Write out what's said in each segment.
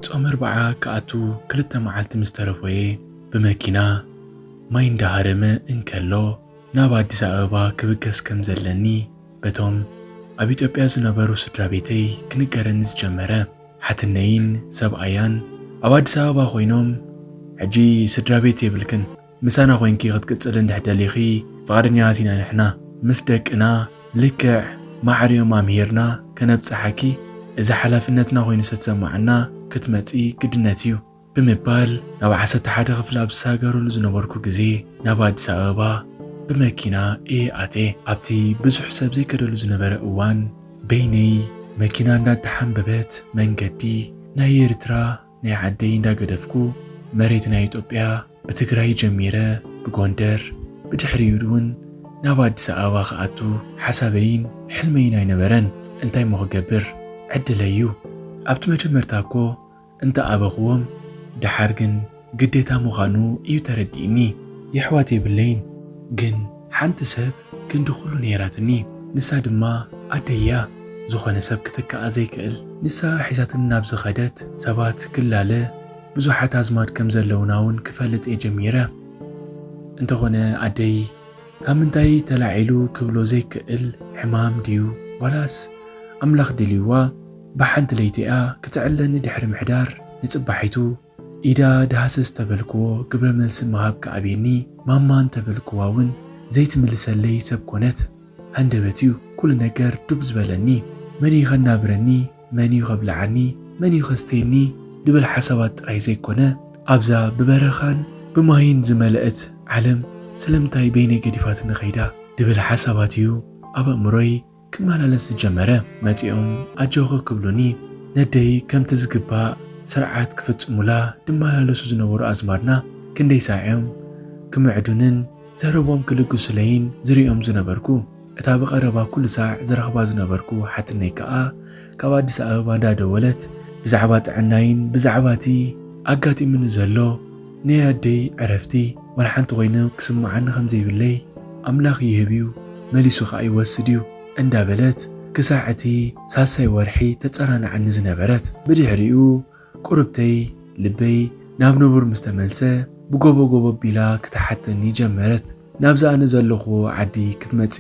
ጾም ኣርብዓ ክኣቱ ክልተ መዓልቲ ምስ ተረፎ'የ ብመኪና ማይ እንዳሃረመ እንከሎ ናብ ኣዲስ ኣበባ ክብገስ ከም ዘለኒ በቶም ኣብ ኢትዮጵያ ዝነበሩ ስድራ ቤተይ ክንገረኒ ዝጀመረ። ሓትነይን ሰብኣያን ኣብ ኣዲስ ኣበባ ኮይኖም፣ "ሕጂ ስድራ ቤት የብልክን፣ ምሳና ኮይንኪ ክትቅጽሊ እንድሕር ደሊኺ ፍቓደኛታት ኢና ንሕና። ምስ ደቅና ልክዕ ማዕሪኦም ኣምሂርና ከነብጽሓኪ፣ እዚ ሓላፍነትና ኮይኑ ዝተሰማዓና ክትመጺ ግድነት እዩ" ብምባል ናብ ዓሰርተ ሓደ ክፍሊ ኣብ ዝሳገረሉ ዝነበርኩ ግዜ ናብ ኣዲስ ኣበባ ብመኪና እየ ኣትየ። ኣብቲ ብዙሕ ሰብ ዘይከደሉ ዝነበረ እዋን በይነይ መኪና እንዳተሓንበበት መንገዲ ናይ ኤርትራ ናይ ዓደይ እንዳገደፍኩ መሬት ናይ ኢትዮጵያ ብትግራይ ጀሚረ ብጎንደር ብድሕሪኡ እውን ናብ ኣዲስ ኣበባ ክኣቱ ሓሳበይን ሕልመይን ኣይነበረን። እንታይ እሞ ክገብር ዕድለይ እዩ። ኣብቲ መጀመርታ እኮ እንተ ኣበኽዎም ደሓር ግን ግዴታ ምዃኑ እዩ ተረዲእኒ። የሕዋት የብለይን፣ ግን ሓንቲ ሰብ ክንዲ ኩሉ ነይራትኒ። ንሳ ድማ ኣደይ እያ፣ ዝኾነ ሰብ ክትከኣ ዘይክእል። ንሳ ሒዛትኒ ናብ ዝኸደት ሰባት ክላለ ብዙሓት ኣዝማድ ከም ዘለውና እውን ክፈልጥ እየ ጀሚረ። እንተኾነ ኣደይ ካብ ምንታይ ተላዒሉ ክብሎ ዘይክእል ሕማም ድዩ ዋላስ ኣምላኽ ደልይዋ ብሓንቲ ለይቲ እያ ክትዕለኒ ድሕሪ ምሕዳር ንጽባሒቱ ኢዳ ዳህስስ ተበልክዎ ግብረ መልሲ ምሃብ ክኣብየኒ ማማ እንተበልክዋ እውን ዘይትምልሰለይ ሰብ ኮነት። ሃንደበት እዩ ኩሉ ነገር ዱብ ዝበለኒ። መን እዩ ከናብረኒ? መን እዩ ከብልዓኒ? መን እዩ ከስተየኒ? ድብል ሓሳባት ጥራይ ዘይኮነ ኣብዛ ብበረኻን ብማይን ዝመልአት ዓለም ስለምንታይ በይነይ ገዲፋትኒ ኸይዳ? ድብል ሓሳባት እዩ ኣብ ኣእምሮይ ክመላለስ ዝጀመረ። መጺኦም ኣጆኺ ክብሉኒ፣ ነደይ ከምቲ ዝግባእ ስርዓት ክፍጽሙላ ድመላለሱ ዝነበሩ ኣዝማድና ክንደይ ሳዕ እዮም ክምዕዱንን ዘረቦም ክልግሱለይን ዝርእዮም ዝነበርኩ። እታ ብቐረባ ኩሉ ሳዕ ዝረኽባ ዝነበርኩ ሓትነይ ከኣ ካብ ኣዲስ ኣበባ እንዳደወለት ብዛዕባ ጥዕናይን ብዛዕባ እቲ ኣጋጢሙኒ ዘሎ ናይ ኣደይ ዕረፍቲ ዋላ ሓንቲ ኮይኑ ክስምዓኒ ከም ዘይብለይ ኣምላኽ ይህብ እዩ፣ መሊሱ ከኣ ይወስድ እዩ እንዳበለት ክሳዕ እቲ ሳልሳይ ወርሒ ተጸናንዓኒ ዝነበረት። ብድሕሪኡ ቁርብተይ ልበይ ናብ ንቡር ምስ ተመልሰ ብጎቦ ጎቦ ኣቢላ ክትሓተኒ ጀመረት። ናብዚ ኣነ ዘለኹዎ ዓዲ ክትመጺ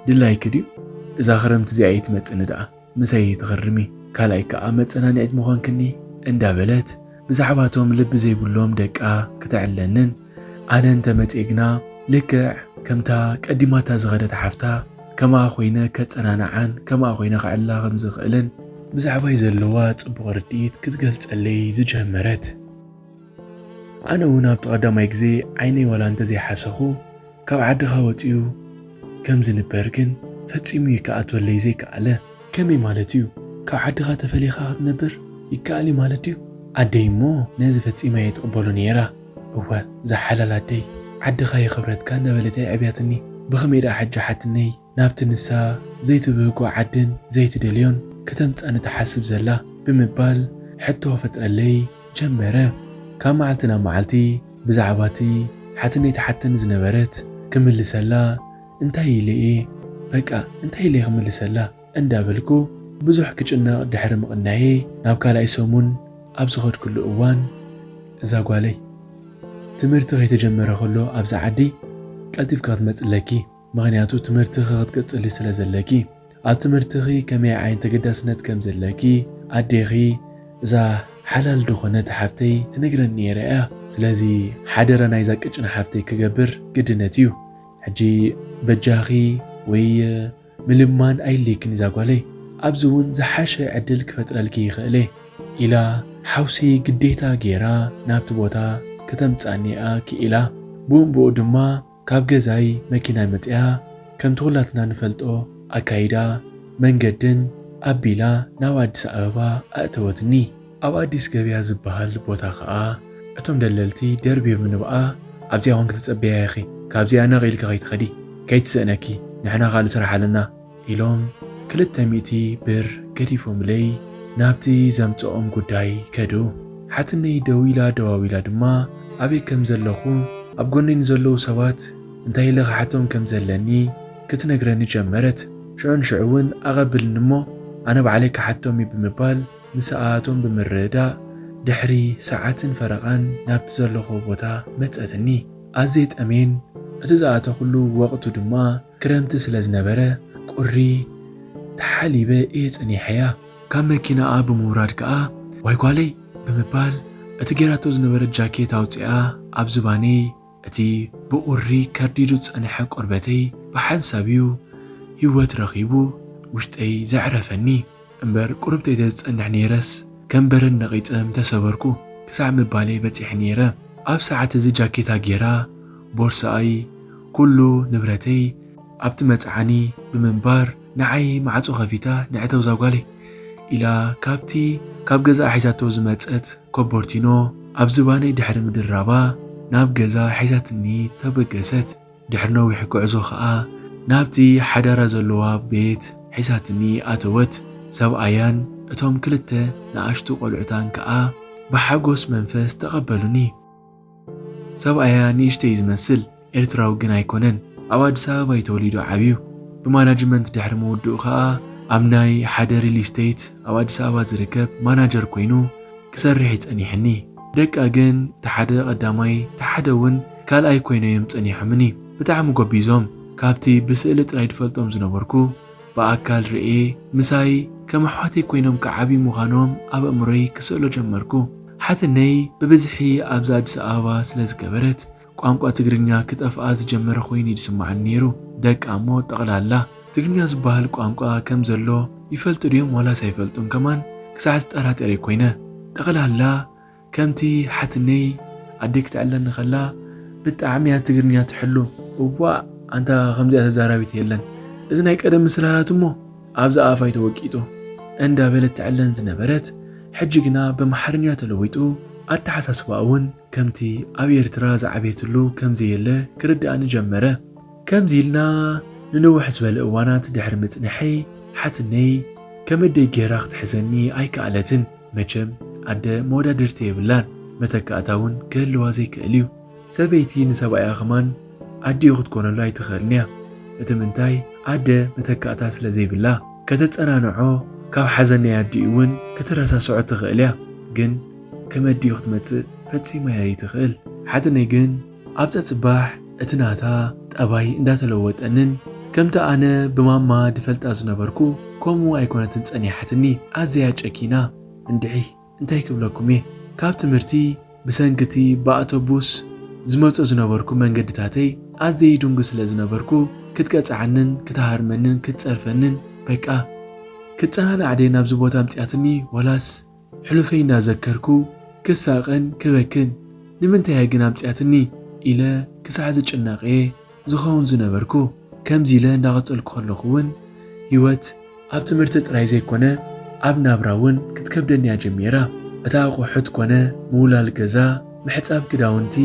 ድላይኪ ድዩ? እዛ ክረምቲ እዚኣ ኣይትመጽኒ ደኣ፣ ምሳይ ትኽርሚ፣ ካልኣይ ከኣ መጸናንዒት ምዃንክኒ እንዳበለት ብዛዕባቶም ልቢ ዘይብሎም ደቃ ክተዕለንን ኣነ እንተመጽኤ ግና ልክዕ ከምታ ቀዲማታ ዝኸደት ሓፍታ ከማኣ ኮይነ ከጸናንዓን ከማኣ ኮይነ ከዕልላ ከም ዝኽእልን ብዛዕባይ ዘለዋ ጽቡቕ ርድኢት ክትገልጸለይ ዝጀመረት። ኣነ እውን ኣብቲ ቀዳማይ ግዜ ዓይነይ ዋላ እንተዘይሓሰኹ ካብ ዓድኻ ወጺኡ ከም ዝንበር ግን ፈጺሙ እዩ ክኣትወለይ ዘይከኣለ። ከመይ ማለት እዩ? ካብ ዓድኻ ተፈሊኻ ክትነብር ይከኣል እዩ ማለት ድዩ? ኣደይ እሞ ነዚ ፈጺማ እየ ትቕበሎ ነይራ። እወ፣ እዛ ሓላል ኣደይ፣ ዓድኻ የኽብረትካ እናበለት እያ ኣዕብያትኒ። ብኸመይ ደኣ ሕጂ ሓትነይ ናብቲ ንሳ ዘይትብህጎ ዓድን ዘይትደልዮን ከተምጽኣኒ ትሓስብ ዘላ? ብምባል ሕቶ ክፈጥረለይ ጀመረ። ካብ መዓልቲ ናብ መዓልቲ ብዛዕባ እቲ ሓትነይ ትሓተኒ ዝነበረት ክምልሰላ እንታይ ኢለ እየ፣ በቃ እንታይ ኢለ እየ ክምልሰላ እንዳበልኩ ብዙሕ ክጭነቕ ድሕሪ ምቕናየይ ናብ ካልኣይ ሰሙን ኣብ ዝኸድኩሉ እዋን እዛ ጓለይ ትምህርቲ ከይተጀመረ ከሎ ኣብዚ ዓዲ ቀልጢፍካ ክትመጽእ ኣለኪ፣ ምኽንያቱ ትምህርትኺ ክትቅጽሊ ስለ ዘለኪ። ኣብ ትምህርትኺ ከመይ ዓይነት ተገዳስነት ከም ዘለኪ ኣዴኺ እዛ ሓላል ዝኾነት ሓፍተይ ትነግረኒ ነይራ እያ። ስለዚ ሓደራ ናይዛ ቅጭን ሓፍተይ ክገብር ግድነት እዩ። ሕጂ በጃኺ ወይ ምልማን ኣይድልየክን እዛ ጓለይ። ኣብዚ እውን ዝሓሸ ዕድል ክፈጥረልኪ ይኽእል እየ ኢላ ሓውሲ ግዴታ ገይራ ናብቲ ቦታ ከተምጽኣኒ እያ ክኢላ። ብኡ ብኡ ድማ ካብ ገዛይ መኪና መጺኣ ከምቲ ኩላትና ንፈልጦ ኣካይዳ መንገድን ኣቢላ ናብ ኣዲስ ኣበባ ኣእተወትኒ። ኣብ ኣዲስ ገበያ ዝበሃል ቦታ ኸኣ እቶም ደለልቲ ደርብዮም ንብኣ ኣብዚኣ ኮንኪ ትጸበያ ኢኺ፣ ካብዚኣ ነቕ ኢልኪ ከይትኸዲ፣ ከይትስእነኪ፣ ንሕና ካልእ ስራሕ ኣለና ኢሎም ክልተ ሚእቲ ብር ገዲፎምለይ ናብቲ ዘምጽኦም ጉዳይ ከዱ። ሓትነይ ደዊላ ደዋዊላ ድማ ኣበይ ከም ዘለኹ ኣብ ጎነይ ንዘለዉ ሰባት እንታይ ኢለ ክሓቶም ከም ዘለኒ ክትነግረኒ ጀመረት። ሽዑ ንሽዑ እውን ኣቐብልኒ እሞ ኣነ ባዕለይ ክሓቶም እዩ ብምባል ምስኣቶም ብምርድዳእ ድሕሪ ሰዓትን ፈረቓን ናብቲ ዘለኹዎ ቦታ መጸትኒ። ኣዝየ ጠምየን፣ እቲ ዝኣተኹሉ ወቕቱ ድማ ክረምቲ ስለ ዝነበረ፣ ቁሪ ተሓሊበ እየ ጸኒሐያ። ካብ መኪናኣ ብምውራድ ከኣ፣ "ዋይ ጓለይ!" ብምባል፣ እቲ ጌራቶ ዝነበረት ጃኬት ኣውጺኣ ኣብ ዝባነይ፣ እቲ ብቑሪ ከርዲዱ ዝጸንሐ ቆርበተይ ብሓንሳብ እዩ ህይወት ረኺቡ ውሽጠይ ዘዕረፈኒ። እምበር ቁሩብ ተይተዝጸንሕ ነይረስ፣ ከም በረድ ነቒጸ ምተሰበርኩ ክሳዕ ምባለይ በጺሐ ነይረ። ኣብ ሰዓት እዚ ጃኬታ ጌራ፣ ቦርሳኣይ፣ ኩሉ ንብረተይ ኣብቲ መጽዓኒ ብምንባር፣ ንዓይ ማዕጾ ከፊታ፣ "ንዕተው እዛ ጓለይ" ኢላ ካብቲ ካብ ገዛኣ ሒዛቶ ዝመጸት ኮቦርቲኖ ኣብ ዝባነይ ድሕሪ ምድራባ፣ ናብ ገዛ ሒዛትኒ ተበገሰት። ድሕሪ ነዊሕ ጉዕዞ ኸኣ ናብቲ ሓዳራ ዘለዋ ቤት ሒዛትኒ ኣተወት። ሰብኣያን እቶም ክልተ ንኣሽቱ ቆልዑታን ከኣ ብሓጎስ መንፈስ ተቐበሉኒ። ሰብኣያ ንእሽተይ ዝመስል፣ ኤርትራዊ ግን ኣይኮነን። ኣብ ኣዲስ ኣበባ እዩ ተወሊዱ ዓብዩ። ብማናጅመንት ድሕሪ ምውድኡ ኸኣ ኣብ ናይ ሓደ ሪል ስቴት ኣብ ኣዲስ ኣበባ ዝርከብ ማናጀር ኮይኑ ክሰርሕ እዩ ጸኒሕኒ። ደቃ ግን እቲ ሓደ ቀዳማይ፣ እቲ ሓደ እውን ካልኣይ ኮይኖም እዮም ጸኒሖምኒ። ብጣዕሚ ጎቢዞም። ካብቲ ብስእሊ ጥራይ ዝፈልጦም ዝነበርኩ፣ ብኣካል ርእየ፣ ምሳይ ከም ኣሕዋተይ ኮይኖም ክዓብዩ ምዃኖም ኣብ ኣእምሮይ ክስእሎ ጀመርኩ። ሓትነይ ብብዝሒ ኣብዚ ኣዲስ ኣበባ ስለ ዝገበረት፣ ቋንቋ ትግርኛ ክጠፍኣ ዝጀመረ ኮይኑ እዩ ዝስምዓኒ ነይሩ። ደቃ እሞ ጠቕላላ ትግርኛ ዝበሃል ቋንቋ ከም ዘሎ ይፈልጡ ድዮም ዋላስ ኣይፈልጡን ከማን ክሳዕ ዝጠራጠር እየ ኮይነ። ጠቕላላ ከምቲ ሓትነይ ኣደይ ክትዕለኒ ከላ ብጣዕሚ እያ ትግርኛ ትሕሉ። እዋእ ኣንታ ከምዚኣ ተዛራቢት የለን። እዚ ናይ ቀደም ምስላታት እሞ ኣብዚ ኣፋይ ተወቂጡ እንዳበለት ትዕለን ዝነበረት፣ ሕጂ ግና ብኣምሓርኛ ተለዊጡ፣ ኣተሓሳስባኣ እውን ከምቲ ኣብ ኤርትራ ዝዓበየትሉ ከምዘየለ ክርድኣኒ ጀመረ። ከምዚ ኢልና ንንውሕ ዝበለ እዋናት ድሕሪ ምጽንሐይ፣ ሓትነይ ከም ኣደይ ጌራ ክትሕዘኒ ኣይከኣለትን። መቸም ኣደ መወዳድርቲ የብላን፣ መተካእታ እውን ክህልዋ ዘይክእል እዩ። ሰበይቲ ንሰብኣያ ከማን ኣዲኡ ክትኮነሉ ኣይትኽእልን እያ። እቲ ምንታይ ኣደ መተካእታ ስለ ዘይብላ፣ ከተጸናንዖ፣ ካብ ሓዘን ናይ ኣዲኡ እውን ከተረሳስዖ ትኽእል እያ። ግን ከም ኣዲኡ ክትመጽእ ፈጺማ እያ ዘይትኽእል። ሓትነይ ግን ኣብ ጸጽባሕ እቲ ናታ ጠባይ እንዳተለወጠንን፣ ከምቲ ኣነ ብማማ ድፈልጣ ዝነበርኩ ከምኡ ኣይኮነትን ጸኒሓትኒ። ኣዝያ ጨኪና። እንድዒ እንታይ ክብለኩም እየ፣ ካብ ትምህርቲ ብሰንኪ እቲ ብኣቶቡስ ዝመጾ ዝነበርኩ መንገድታተይ ኣዝየ ይድንጉ ስለ ዝነበርኩ፣ ክትቀጽዓንን ክትሃርመንን ክትጸርፈንን፣ በቃ ክጸናናዕ ድየ ናብዚ ቦታ ኣምጺኣትኒ ዋላስ ሕሉፈይ እናዘከርኩ ክሳቐን ክበክን፣ ንምንታይ እያ ግን ኣምጺኣትኒ ኢለ ክሳዕ ዝጭነቕ እየ ዝኸውን ዝነበርኩ። ከምዚ ኢለ እንዳቐጸልኩ ከለኹ እውን ህይወት ኣብ ትምህርቲ ጥራይ ዘይኮነ ኣብ ናብራ እውን ክትከብደኒ እያ ጀሚራ። እታ ኣቑሑት ኮነ ምውላል ገዛ፣ ምሕጻብ ክዳውንቲ፣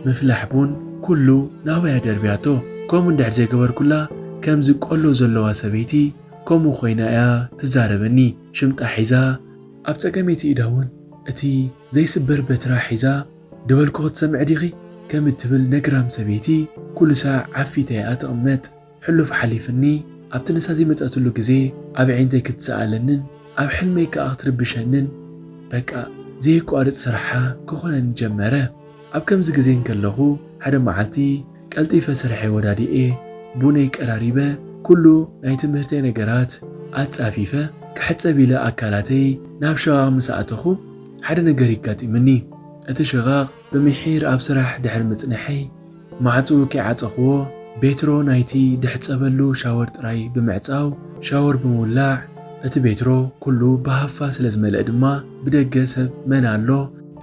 ምፍላሕ ቡን ኩሉ ናባይ እያ ደርብያቶ። ከምኡ እንድሕር ዘይገበርኩላ ከምዚ ቆሎ ዘለዋ ሰበይቲ ከምኡ ኮይና እያ ትዛረበኒ። ሽምጣ ሒዛ ኣብ ጸገመይቲ ኢዳ እውን እቲ ዘይስበር በትራ ሒዛ፣ "ድበልኩ ክትሰምዒ ዲኺ?" ከም እትብል ነግራም ሰበይቲ ኩሉ ሳዕ ዓፊታ እያ ትቕመጥ። ሕሉፍ ሓሊፍኒ፣ ኣብቲ ንሳ ዘይመጸትሉ ግዜ ኣብ ኣዒንተይ ክትሰኣለንን ኣብ ሕልመይ ከኣ ክትርብሸንን፣ በቃ፣ ዘየቋርጽ ስርሓ ክኾነኒ ጀመረ። ኣብ ከምዚ ግዜ እንከለኹ፣ ሓደ መዓልቲ ቀልጢፈ ስርሐይ ወዳዲኤ፣ ቡነይ ቀራሪበ፣ ኩሉ ናይ ትምህርተይ ነገራት ኣጻፊፈ፣ ክሕጸብ ኢለ ኣካላተይ ናብ ሸቓቕ ምስ ኣእተኹ፣ ሓደ ነገር ይጋጢምኒ። እቲ ሽቓቕ ብምሒር ኣብ ስራሕ ድሕሪ ምጽንሐይ፣ ማዕጽኡ ከይዓጸኽዎ፣ ቤትሮ ናይቲ ድሕጸበሉ ሻወር ጥራይ ብምዕጻው፣ ሻወር ብምውላዕ፣ እቲ ቤትሮ ኩሉ ብሃፋ ስለ ዝመልአ ድማ፣ ብደገ ሰብ መን ኣሎ፣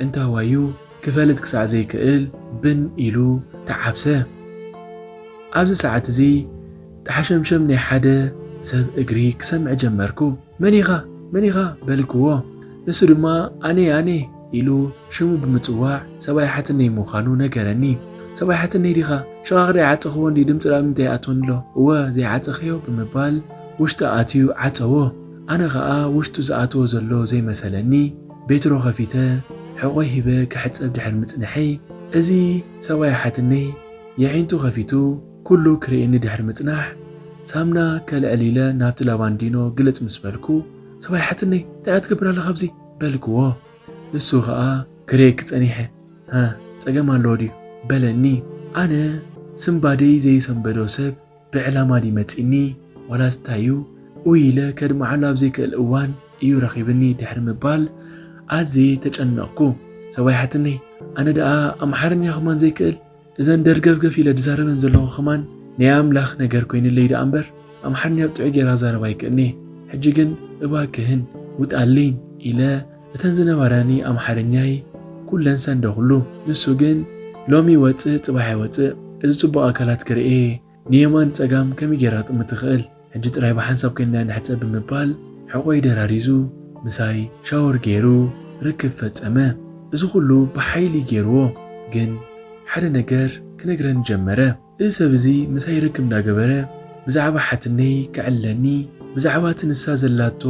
እንታዋዩ ክፈልጥ ክሳዕ ዘይክእል ብን ኢሉ ተዓብሰ። ኣብዚ ሰዓት እዚ ጣሕሸምሸም ናይ ሓደ ሰብ እግሪ ክሰምዕ ጀመርኩ። "መን ኢኻ? መን ኢኻ?" በልክዎ። ንሱ ድማ፣ "ኣነ፣ ኣነ" ኢሉ ሽሙ ብምጽዋዕ ሰብኣይ ሓትነይ ምዃኑ ነገረኒ። "ሰብኣይ ሓትነይ ዲኻ? ሽቓቕ ደኣ ይዓጸኽዎ እንድዩ፣ ድምጺ ደኣ ንምንታይ ይኣትወኒ ኣሎ?" "እወ፣ ዘይዓጸኽዮ" ብምባል ውሽጢ ኣትዩ ዓጸዎ። ኣነ ኸኣ ውሽጡ ዝኣትዎ ዘሎ ዘይመሰለኒ፣ ቤትሮ ኸፊተ ሕቖይ ሂበ ክሕጸብ ድሕሪ ምጽንሐይ፣ እዚ ሰብኣይ ሓትነይ የዒንቱ ከፊቱ ኩሉ ክርእየኒ ድሕሪ ምጽናሕ፣ ሳምና ከልዕል ኢለ ናብቲ ላባንዲኖ ግልጽ ምስ በልኩ፣ "ሰብኣይ ሓትነይ፣ እንታይ ደኣ ትገብር ኣለኻ ኣብዚ?" በልክዎ። ንሱ ኸኣ ክርእየኪ ጸኒሐ። "ሃ፣ ጸገም ኣለዎ ድዩ?" በለኒ። ኣነ ስንባደይ ዘይሰንበዶ ሰብ ብዕላማ ድዩ መጺኒ ዋላስ እንታይ እዩ? ኡይ ኢለ ከድምዓሉ ኣብ ዘይክእል እዋን እዩ ረኺብኒ ድሕሪ ምባል ኣዝየ ተጨነቕኩ። ሰብኣይ ሓትነይ፣ ኣነ ደኣ ኣምሓርኛ ከማን ዘይክእል? እዘን ደርገፍገፍ ኢለ ድዛረበን ዘለኹ ከማን ናይ ኣምላኽ ነገር ኮይንለይ ደኣ እምበር፣ ኣምሓርኛ ብጥዑይ ጌራ ክዛረብ ኣይክእልን'የ። ሕጂ ግን እባክህን ውጣልኝ ኢለ እተን ዝነበራኒ ኣምሓርኛይ ኩለን ሰንደኹሉ። ንሱ ግን ሎሚ ይወጽእ ጽባሕ ኣይወጽእ፣ እዚ ጽቡቕ ኣካላት ክርእየ ንየማን ጸጋም ከመይ ጌራ ክትጥምት ትኽእል? ሕጂ ጥራይ ብሓንሳብ ኮይንና ንሕጸብ ብምባል ሕቖይ ደራሪዙ ምሳይ ሻወር ገይሩ ርክብ ፈጸመ። እዚ ኩሉ ብሓይሊ ገይርዎ፣ ግን ሓደ ነገር ክነግረኒ ጀመረ። እዚ ሰብ እዚ ምሳይ ርክብ እንዳገበረ ብዛዕባ ሓትነይ ከዕልለኒ፣ ብዛዕባ እቲ ንሳ ዘላቶ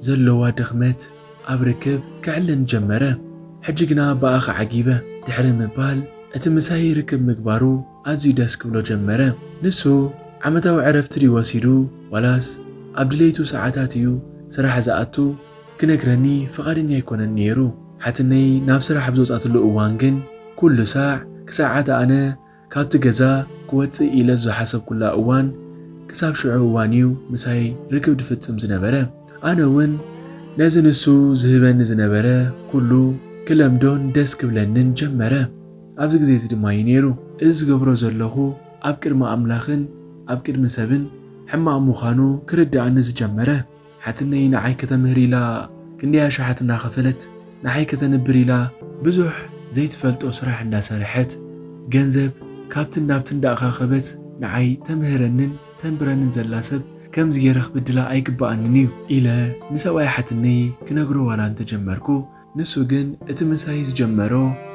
ዘለዋ ድኽመት ኣብ ርክብ ከዕልለኒ ጀመረ። ሕጂ ግና ብኣኻ ዓጊበ ድሕሪ ምባል እቲ ምሳይ ርክብ ምግባሩ ኣዝዩ ደስ ክብሎ ጀመረ። ንሱ ዓመታዊ ዕረፍቲ ድዩ ወሲዱ ዋላስ ኣብ ድሌቱ ሰዓታት እዩ ስራሕ ዝኣቱ ክነግረኒ ፍቓደኛ ኣይኮነን ነይሩ። ሓትነይ ናብ ስራሕ ኣብ ዝወጻትሉ እዋን ግን ኩሉ ሳዕ ክሳዕ ኣነ ካብቲ ገዛ ክወጽእ ኢለ ዝሓሰብኩላ እዋን ክሳብ ሽዑ እዋን እዩ ምሳይ ርክብ ድፍጽም ዝነበረ። ኣነ እውን ነዚ ንሱ ዝህበኒ ዝነበረ ኩሉ ክለምዶን ደስ ክብለንን ጀመረ። ኣብዚ ግዜ እዚ ድማ እዩ ነይሩ እዚ ዝገብሮ ዘለኹ ኣብ ቅድሚ ኣምላኽን ኣብ ቅድሚ ሰብን ሕማቕ ምዃኑ ክርድኣኒ ዝጀመረ። ሓትነይ ንዓይ ከተምህር ኢላ ክንደይ ኣሽሓት እናኸፈለት፣ ንዓይ ከተንብር ኢላ ብዙሕ ዘይትፈልጦ ስራሕ እንዳሰርሐት፣ ገንዘብ ካብትን ናብትን እንዳኣኻኸበት ንዓይ ተምህረንን ተንብረንን ዘላ ሰብ ከምዚ ገይረ ክብድላ ኣይግብኣንን እዩ ኢለ ንሰብኣይ ሓትነይ ክነግሮ ዋላ እንተጀመርኩ፣ ንሱ ግን እቲ ምሳይ ዝጀመሮ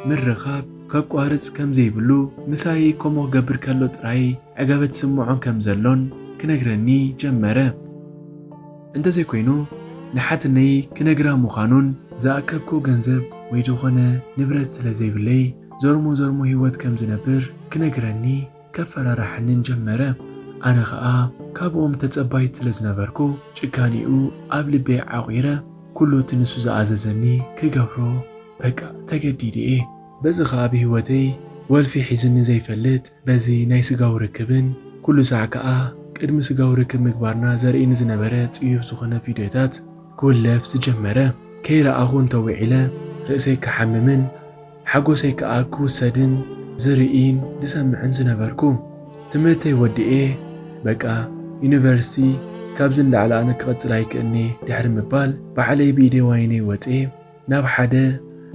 ምርኻብ ከቋርጽ ከም ዘይብሉ፣ ምሳይ ከምኡ ክገብር ከሎ ጥራይ ዕጋበት ዝስምዖን ከም ዘሎን ክነግረኒ ጀመረ። እንተዘይኮይኑ ንሓትነይ ክነግራ ምዃኑን ዝኣከብኩ ገንዘብ ወይ ዝኾነ ንብረት ስለ ዘይብለይ ዞርሞ ዞርሞ ህይወት ከም ዝነብር ክነግረኒ ከፈራርሓንን ጀመረ። ኣነ ኸኣ ካብኦም ተጸባይት ስለ ዝነበርኩ ጭካኔኡ ኣብ ልበይ ዓቑረ። ኩሉ እቲ ንሱ ዝኣዘዘኒ ክገብሮ በቃ ተገዲደ እየ። በዚ ኸኣ ብህይወተይ ወልፊ ሒዝኒ ዘይፈልጥ በዚ ናይ ስጋዊ ርክብን ኩሉ ሳዕ ከኣ ቅድሚ ስጋዊ ርክብ ምግባርና ዘርእኒ ዝነበረ ጽዩፍ ዝኾነ ቪድዮታት ክውለፍ ዝጀመረ። ከይረኣኹ እንተዊዒለ ርእሰይ ክሓምምን ሓጎሰይ ከኣ ክውሰድን ዝርእይን ዝሰምዕን ዝነበርኩ። ትምህርተይ ወዲኤ በቃ ዩኒቨርሲቲ ካብዚ ንላዕሊ ኣነ ክቕጽል ኣይክእልን'የ ድሕሪ ምባል ባዕለይ ብኢደይ ዋይነይ ወጽኤ ናብ ሓደ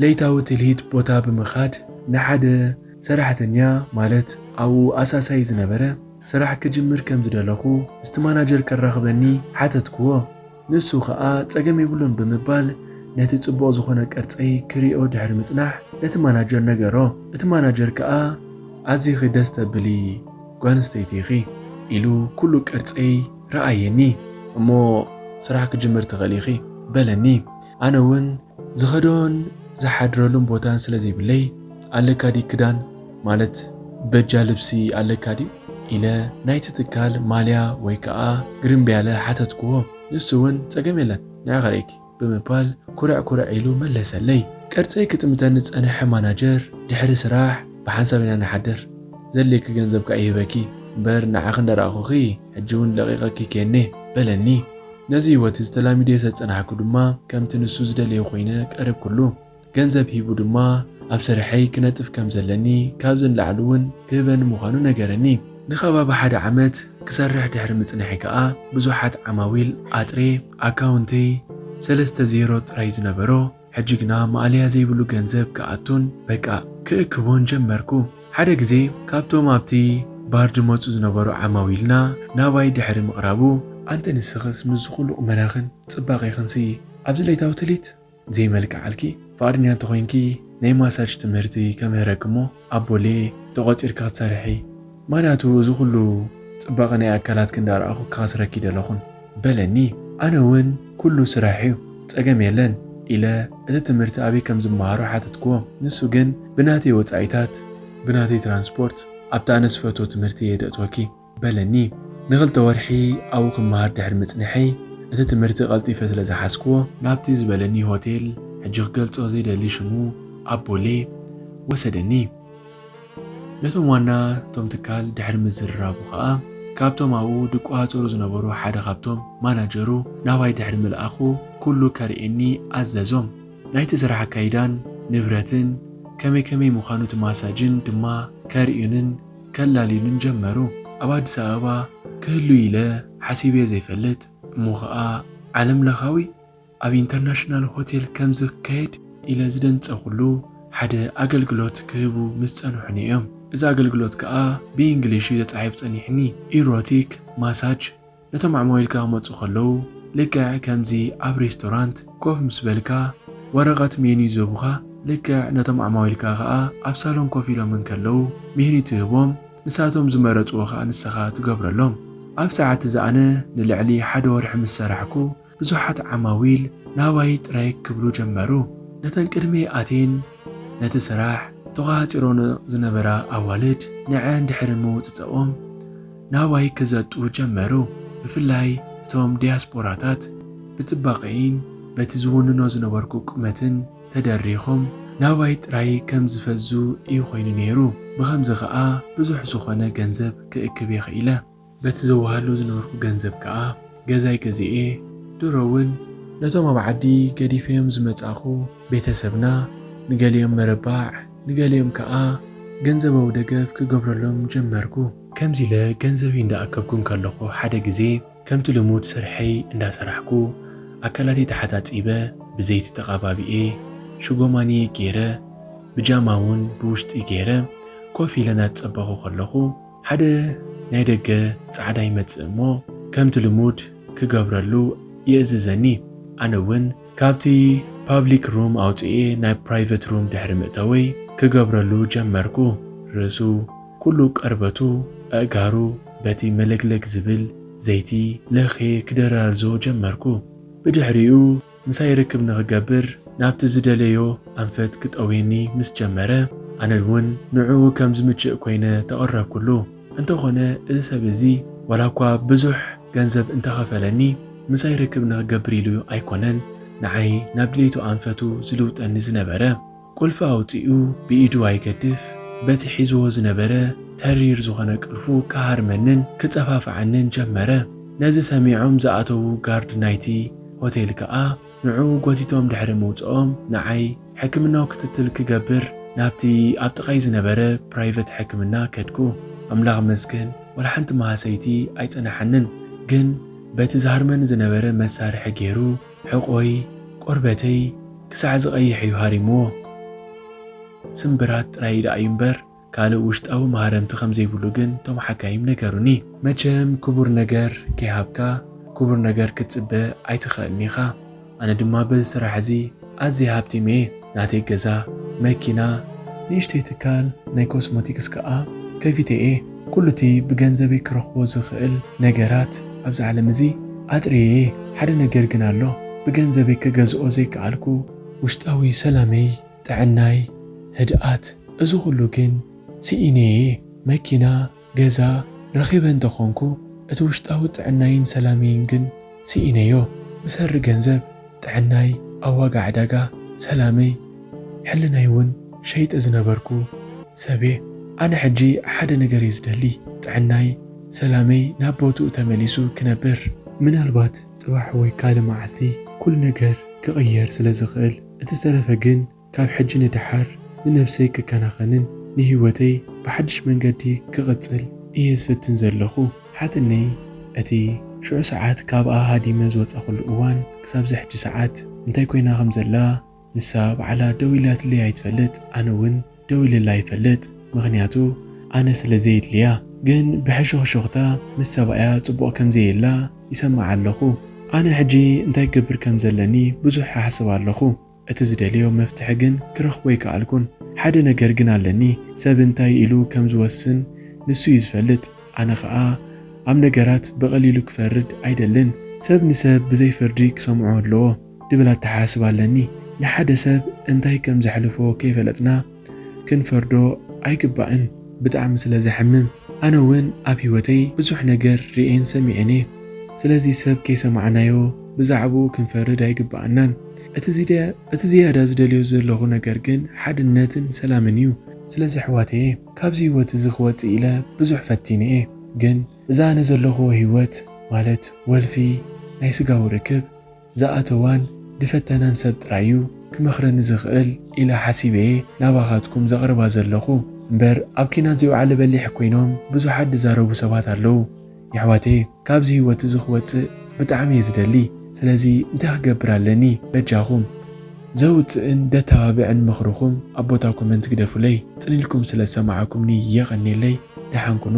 ለይታዊ ትልሂት ቦታ ብምኻድ ንሓደ ሰራሕተኛ ማለት ኣብኡ ኣሳሳይ ዝነበረ ስራሕ ክጅምር ከም ዝደለኹ ምስቲ ማናጀር ከራኽበኒ ሓተትክዎ። ንሱ ኸኣ ጸገም የብሉን ብምባል ነቲ ጽቡቕ ዝኾነ ቅርጸይ ክሪኦ ድሕሪ ምጽናሕ ነቲ ማናጀር ነገሮ። እቲ ማናጀር ከኣ ኣዚኺ ደስ ተብሊ ጓል ኣንስተይቲ ኢኺ ኢሉ ኩሉ ቅርጸይ ረኣየኒ። እሞ ስራሕ ክጅምር ትኽእሊ ኢኺ በለኒ። ኣነ እውን ዝኸዶን ዝሓድረሉን ቦታን ስለ ዘይብለይ ኣለካ ድዩ ክዳን ማለት በጃ ልብሲ ኣለካ ድዩ ኢለ ናይቲ ትካል ማልያ ወይ ከኣ ግርምብያለ ሓተትክዎ። ንሱ እውን ጸገም የለን ንዓ ከርእየኪ ብምባል ኩርዕ ኩርዕ ኢሉ መለሰለይ። ቅርጸይ ክጥምተኒ ዝጸንሐ ማናጀር ድሕሪ ስራሕ ብሓንሳብ ኢና ንሓድር፣ ዘድልየኪ ገንዘብ ከኣ ይህበኪ እምበር ንዓኺ እንዳረኣኹኺ ሕጂ እውን ለቒቐኪ ከየኔ በለኒ። ነዚ ህይወት እዚ ተላሚደዮ ስለ ዝጸናሕኩ ድማ ከምቲ ንሱ ዝደለዮ ኮይነ ቀረብኩሉ። ገንዘብ ሂቡ ድማ ኣብ ስርሐይ ክነጥፍ ከም ዘለኒ ካብዚ ንላዕሊ እውን ክህበኒ ምዃኑ ነገረኒ። ንኸባቢ ሓደ ዓመት ክሰርሕ ድሕሪ ምጽንሐይ ከኣ ብዙሓት ዓማዊል ኣጥርየ። ኣካውንተይ ሰለስተ ዜሮ ጥራይ ዝነበሮ ሕጂ ግና ማእለያ ዘይብሉ ገንዘብ ክኣቱን በቃ ክእክቦን ጀመርኩ። ሓደ ግዜ ካብቶም ኣብቲ ባር ዝመጹ ዝነበሩ ዓማዊልና ናባይ ድሕሪ ምቕራቡ ኣንቲ ንስኽስ ምስዚ ኩሉ ቁመናኽን ጽባቐኽንሲ ኣብዚ ለይታዊ ትልሂት ዘይመልክዓልኪ ፍቓደኛ እንተኾይንኪ ናይ ማሳጅ ትምህርቲ ከምህረኪ እሞ ኣብ ቦሌ ተቖጺርኪ ክትሰርሒ። ምኽንያቱ እዚ ኩሉ ጽባቐ ናይ ኣካላትኪ እንዳረኣኹ ክኸስረኪ ደለኹን በለኒ። ኣነ እውን ኩሉ ስራሕ እዩ ጸገም የለን ኢለ እቲ ትምህርቲ ኣበይ ከም ዝመሃሮ ሓተትክዎ። ንሱ ግን ብናተይ ወጻኢታት ብናተይ ትራንስፖርት ኣብቲ ኣነ ዝፈትዎ ትምህርቲ እየ ደእትወኪ በለኒ። ንኽልተ ወርሒ ኣብኡ ክመሃር ድሕሪ ምጽንሐይ እቲ ትምህርቲ ቀልጢፈ ስለ ዝሓዝክዎ ናብቲ ዝበለኒ ሆቴል ሕጂ ክገልጾ ዘይደሊ ሽሙ ኣቦሌ ወሰደኒ። ነቶም ዋና እቶም ትካል ድሕሪ ምዝርራቡ ከኣ፣ ካብቶም ኣብኡ ድቋጽሩ ዝነበሩ ሓደ ካብቶም ማናጀሩ ናባይ ድሕሪ ምልኣኹ፣ ኩሉ ከርእየኒ ኣዘዞም። ናይቲ ስራሕ ኣካይዳን ንብረትን ከመይ ከመይ ምዃኑ እቲ ማሳጅን ድማ ከርእዩንን ከላልዩንን ጀመሩ። ኣብ ኣዲስ ኣበባ ክህሉ ኢለ ሓሲበዮ ዘይፈልጥ፣ እሞ ኸኣ ዓለም ለኻዊ ኣብ ኢንተርናሽናል ሆቴል ከም ዝካየድ ኢለ ዝደንጸኹሉ ሓደ ኣገልግሎት ክህቡ ምስ ጸንሑኒ እዮም። እዚ ኣገልግሎት ከኣ ብእንግሊሽ እዩ ተጻሒፉ ጸኒሕኒ። ኢሮቲክ ማሳጅ። ነቶም ዓማዊልካ ክመጹ ከለዉ፣ ልክዕ ከምዚ ኣብ ሬስቶራንት ኮፍ ምስ በልካ፣ ወረቐት ሜኑ ይዘቡኻ። ልክዕ ነቶም ዓማዊልካ ከኣ ኣብ ሳሎን ኮፍ ኢሎም እንከለዉ፣ ሜኑ ትህቦም፣ ንሳቶም ዝመረጽዎ ከኣ ንስኻ ትገብረሎም። ኣብ ሰዓት እዚ ኣነ ንልዕሊ ሓደ ወርሒ ምስ ሰራሕኩ፣ ብዙሓት ዓማዊል ናባይ ጥራይ ክብሉ ጀመሩ። ነተን ቅድመይ ኣትየን ነቲ ስራሕ ተቖጻጺረንኦ ዝነበራ ኣዋልድ፣ ንዐን ድሕሪ ምውጽጸኦም ናባይ ክዘጡ ጀመሩ። ብፍላይ እቶም ዲያስፖራታት፣ ብጽባቐይን በቲ ዝውንኖ ዝነበርኩ ቁመትን ተደሪኾም ናባይ ጥራይ ከም ዝፈዙ እዩ ኮይኑ ነይሩ። ብኸምዚ ኸኣ ብዙሕ ዝኾነ ገንዘብ ክእክብ የኽኢለ። በቲ ዘዋህሉ ዝነበርኩ ገንዘብ ከኣ ገዛይ ገዚኤ። ድሮ እውን ነቶም ኣብ ዓዲ ገዲፈዮም ዝመጻኹ ቤተሰብና፣ ንገሊኦም መረባዕ፣ ንገሊኦም ከኣ ገንዘባዊ ደገፍ ክገብረሎም ጀመርኩ። ከምዚ ኢለ ገንዘበይ እንዳኣከብኩ እንከለኹ፣ ሓደ ግዜ ከምቲ ልሙድ ስርሐይ እንዳሰራሕኩ፣ ኣካላተይ ተሓጻጺበ፣ ብዘይቲ ተቐባቢኤ፣ ሽጎማኒ ገይረ፣ ብጃማ እውን ብውሽጢ ገይረ ኮፍ ኢለ እናተጸበኹ ከለኹ፣ ሓደ ናይ ደገ ጻዕዳ ይመጽእ እሞ፣ ከምቲ ልሙድ ክገብረሉ ይእዝዘኒ። ኣነ እውን ካብቲ ፓብሊክ ሩም ኣውጽኤ ናብ ፕራይቨት ሩም ድሕሪ ምእተወይ ክገብረሉ ጀመርኩ። ርእሱ፣ ኩሉ ቀርበቱ፣ ኣእጋሩ በቲ መለግለግ ዝብል ዘይቲ ለኽየ ክደራርዞ ጀመርኩ። ብድሕሪኡ ምሳይ ርክብ ንኽገብር ናብቲ ዝደለዮ ኣንፈት ክጠውየኒ ምስ ጀመረ፣ ኣነ እውን ንዕኡ ከም ዝምችእ ኮይነ ተቐረብኩሉ። እንተኾነ፣ እዚ ሰብ እዚ ዋላ እኳ ብዙሕ ገንዘብ እንተኸፈለኒ፣ ምሳይ ርክብ ንኽገብር ኢሉ ኣይኮነን ንዓይ ናብ ድሌቱ ኣንፈቱ ዝልውጠኒ ዝነበረ። ቁልፊ ኣውጺኡ ብኢዱ ኣይገድፍ፣ በቲ ሒዝዎ ዝነበረ ተሪር ዝኾነ ቁልፉ ክሃርመንን ክጸፋፍዓንን ጀመረ። ነዚ ሰሚዖም ዝኣተዉ ጋርድ ናይቲ ሆቴል ከኣ ንዕኡ ጎቲቶም ድሕሪ ምውጽኦም፣ ንዓይ ሕክምናዊ ክትትል ክገብር ናብቲ ኣብ ጥቓይ ዝነበረ ፕራይቨት ሕክምና ከድኩ። ኣምላኽ መስገን፣ ዋላ ሓንቲ መሃሰይቲ ኣይጸናሓንን። ግን በቲ ዝሃርመኒ ዝነበረ መሳርሒ ገይሩ ሕቖይ፣ ቆርበተይ ክሳዕ ዝቐይሕ እዩ ሃሪምዎ። ስምብራት ጥራይ ደኣ እዩ እምበር፣ ካልእ ውሽጣዊ መሃረምቲ ከም ዘይብሉ ግን እቶም ሓካይም ነገሩኒ። መቸም ክቡር ነገር ከይሃብካ፣ ክቡር ነገር ክትጽበ ኣይትኽእልን ኢኻ። ኣነ ድማ በዚ ስራሕ እዚ ኣዝየ ሃብቲም እየ። ናተይ ገዛ፣ መኪና፣ ንእሽተይ ትካል ናይ ኮስሞቲክስ ከኣ ከፊተ እየ። ኩሉ እቲ ብገንዘበይ ክረኽቦ ዝኽእል ነገራት ኣብዚ ዓለም እዚ ኣጥርየ እየ። ሓደ ነገር ግን ኣሎ፣ ብገንዘበይ ክገዝኦ ዘይከኣልኩ ውሽጣዊ ሰላመይ፣ ጥዕናይ፣ ህድኣት። እዚ ኩሉ ግን ስኢነ እየ። መኪና፣ ገዛ ረኺበ እንተኾንኩ፣ እቲ ውሽጣዊ ጥዕናይን ሰላመይን ግን ስኢነዮ። ብሰሪ ገንዘብ፣ ጥዕናይ ኣብ ዋጋ ዕዳጋ፣ ሰላመይ፣ ሕልናይ እውን ሸይጠ ዝነበርኩ ሰብ እየ። ኣነ ሕጂ ሓደ ነገር እየ ዝደሊ፣ ጥዕናይ፣ ሰላመይ ናብ ቦትኡ ተመሊሱ ክነብር። ምናልባት ጽባሕ ወይ ካልእ መዓልቲ ኩሉ ነገር ክቕየር ስለ ዝኽእል፣ እቲ ዝተረፈ ግን ካብ ሕጂ ንደሓር ንነብሰይ ክከናኸንን ንህይወተይ ብሓድሽ መንገዲ ክቕጽል እየ ዝፍትን ዘለኹ። ሓትነይ እቲ ሽዑ ሰዓት ካብኣ ሃዲመ ዝወጻኹሉ እዋን ክሳብ ዝሕጂ ሰዓት እንታይ ኮይና ከም ዘላ ንሳ ባዕላ ደው ኢላትለይ ኣይትፈልጥ፣ ኣነ እውን ደው ኢለላ ኣይፈልጥ። ምኽንያቱ ኣነ ስለ ዘየድልያ። ግን ብሕሹኽሹኽታ ምስ ሰብኣያ ጽቡቕ ከም ዘየላ ይሰምዓ ኣለኹ። ኣነ ሕጂ እንታይ ክገብር ከም ዘለኒ ብዙሕ እሓስብ ኣለኹ። እቲ ዝደልዮ መፍትሒ ግን ክረኽቦ ኣይከኣልኩን። ሓደ ነገር ግን ኣለኒ፣ ሰብ እንታይ ኢሉ ከም ዝወስን ንሱ እዩ ዝፈልጥ። ኣነ ኸኣ ኣብ ነገራት ብቐሊሉ ክፈርድ ኣይደልን። ሰብ ንሰብ ብዘይ ፍርዲ ክሰምዖ ኣለዎ ድብል ኣተሓሳስባ ኣለኒ። ንሓደ ሰብ እንታይ ከም ዘሕልፎ ከይፈለጥና ክንፈርዶ ኣይግባእን። ብጣዕሚ ስለ ዘሕምም። ኣነ እውን ኣብ ህይወተይ ብዙሕ ነገር ርእየን ሰሚዐን እየ። ስለዚ ሰብ ከይሰማዕናዮ ብዛዕባኡ ክንፈርድ ኣይግባኣናን። እቲ ዝደ-፣ እቲ ዝያዳ ዝደልዮ ዘለኹ ነገር ግን ሓድነትን ሰላምን እዩ። ስለዚ ኣሕዋተየ፣ ካብዚ ህይወት እዚ ክወጽእ ኢለ ብዙሕ ፈቲነ እየ። ግን እዛ ኣነ ዘለኹዎ ህይወት፣ ማለት ወልፊ ናይ ስጋዊ ርክብ፣ ዝኣተዋን ዝፈተናን ሰብ ጥራይ እዩ ክመኽረኒ ዝኽእል ኢለ ሓሲበ እየ ናባኻትኩም ዘቕርባ ዘለኹ። እምበር ኣብ ኪናት ዘይወዓለ በሊሕ ኮይኖም ብዙሓት ዝዛረቡ ሰባት ኣለዉ። የሕዋተየ፣ ካብዚ ህይወት እዚ ክወጽእ ብጣዕሚ እየ ዝደሊ። ስለዚ እንታይ ክገብር ኣለኒ? በጃኹም ዘውጽእን ደተባብዕን ምኽርኹም ኣብ ቦታ ኮመንት ግደፉለይ። ጽን ኢልኩም ስለ ዝሰማዕኩምኒ የቐንየለይ። ደሓን ኩኑ።